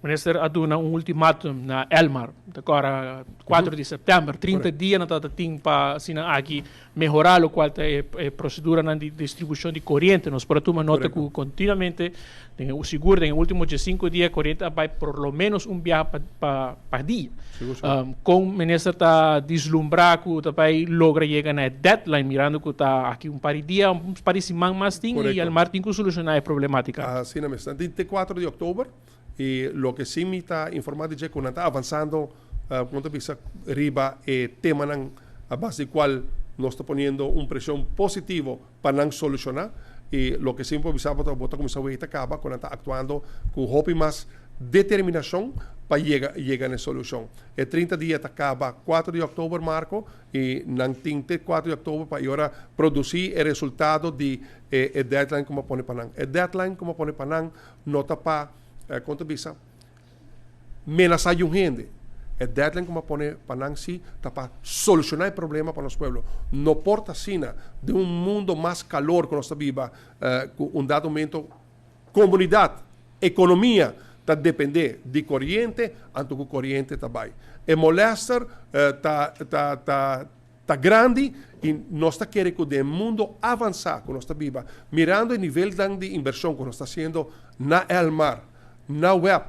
Minister a duna un ultimatum na Elmar, ta kora 4 di sèptèmber, 30 dia nan tabata tin pa asina aki mehorá lokual ta e proseduranan di distribushon di koriente. Nos por a tuma nota ku kontinuamente, den e sigur den e último diesinku dia koriente a bai por lo ménos un biaha pa dia. Kon minister ta dislumbrá ku ta bai logra yega na e deadline mirando ku ta aki un par di dia, un par di siman mas tin i Elmar tin ku solushoná e problemátika aki? Asina mes. Nan tin te 4 di òktober i loke si mi ta informá di dje ku nan ta avansando kon ta bisa riba e temanan a base di kual nos ta poniendo un preshon positivo pa nan solushoná i loke si mi por bisa bo ta bo ta kuminsá wei ta kaba ku nan ta aktuando ku hopi mas determinashon pa yega yega na e solushon. E 30 dia ta kaba 4 di òktober Marco i nan tin te 4 di òktober pa e ora produsí e resultado di e e deadline ku mi a pone pa nan. E deadline ku mi a pone pa nan no ta pa kon ta bisa menasá yun hende. E deadline ku mi a pone pa nan si ta pa solushoná e problema pa nos pueblo. No por ta asina den un mundo mas kalor ku nos ta biba ku un dado momento komunidat, ekonomia ta dependé di koriente, anto ku koriente ta bai. E molèster ta ta ta ta grandi i nos ta kere ku den e mundo avansá ku nos ta biba, mirando e nivelnan di invershon ku nos ta hasiendo na Elmar, na web,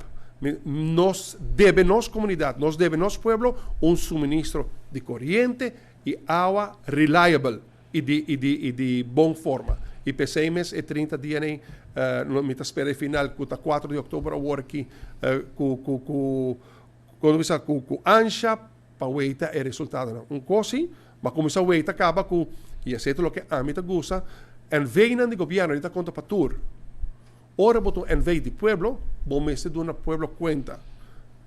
nos debe nos komunidat, nos debe nos pueblo un suministro di koriente i awa reliable i di i di i di bon forma. I p'esei mes e 30 dia nei mi ta spera e final ku ta 4 di òktober awor aki ku ku ku kon bisa ku ku ansha pa weita e resultadonan. Un kos si, ma kuminsá weita kaba ku, i esei ta loke ami ta gusta, NV-nan di gobièrnu di ta konta pa tur. Ora bo ta un NV di pueblo, bo mester duna pueblo kuenta.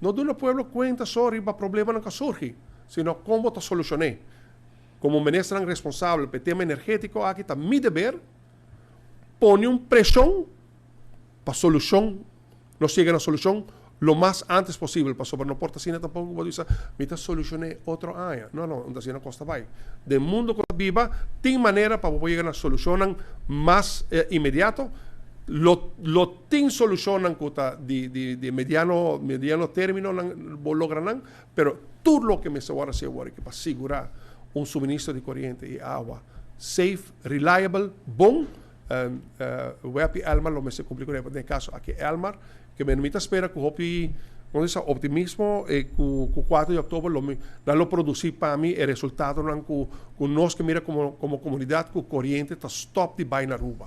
No duna pueblo kuenta so riba problemanan ku a surgi, sino kon bo ta solushon'é. Komo ministernan responsabel pa e tema energétiko aki ta mi deber pone un preshon pa solushon nos yega na solushon lo mas antes posibel pasobra no por ta asina tampoco ku bo ta bisa mi ta solushoné otro aña. No, no, no ta asina kos ta bai. Den mundo ku ta biba tin manera pa bo por yega na solushonnan mas inmediato. Lo lo tin solushonnan ku ta di di di mediano mediano términonan bo logra nan, pero tur loke mester wòrdu hasi awor aki pa sigurá un suministro di koriente i awa safe, reliable, bon. Web i Elmar lo mester cumpli cu den e caso aki Elmar ke men mi ta spera cu hopi como se bisa optimismo e cu cu 4 di october lo mi nan lo produci pa mi e resultadonan cu cu nos ke mira como como comunidad cu coriente ta stop di bay na Aruba.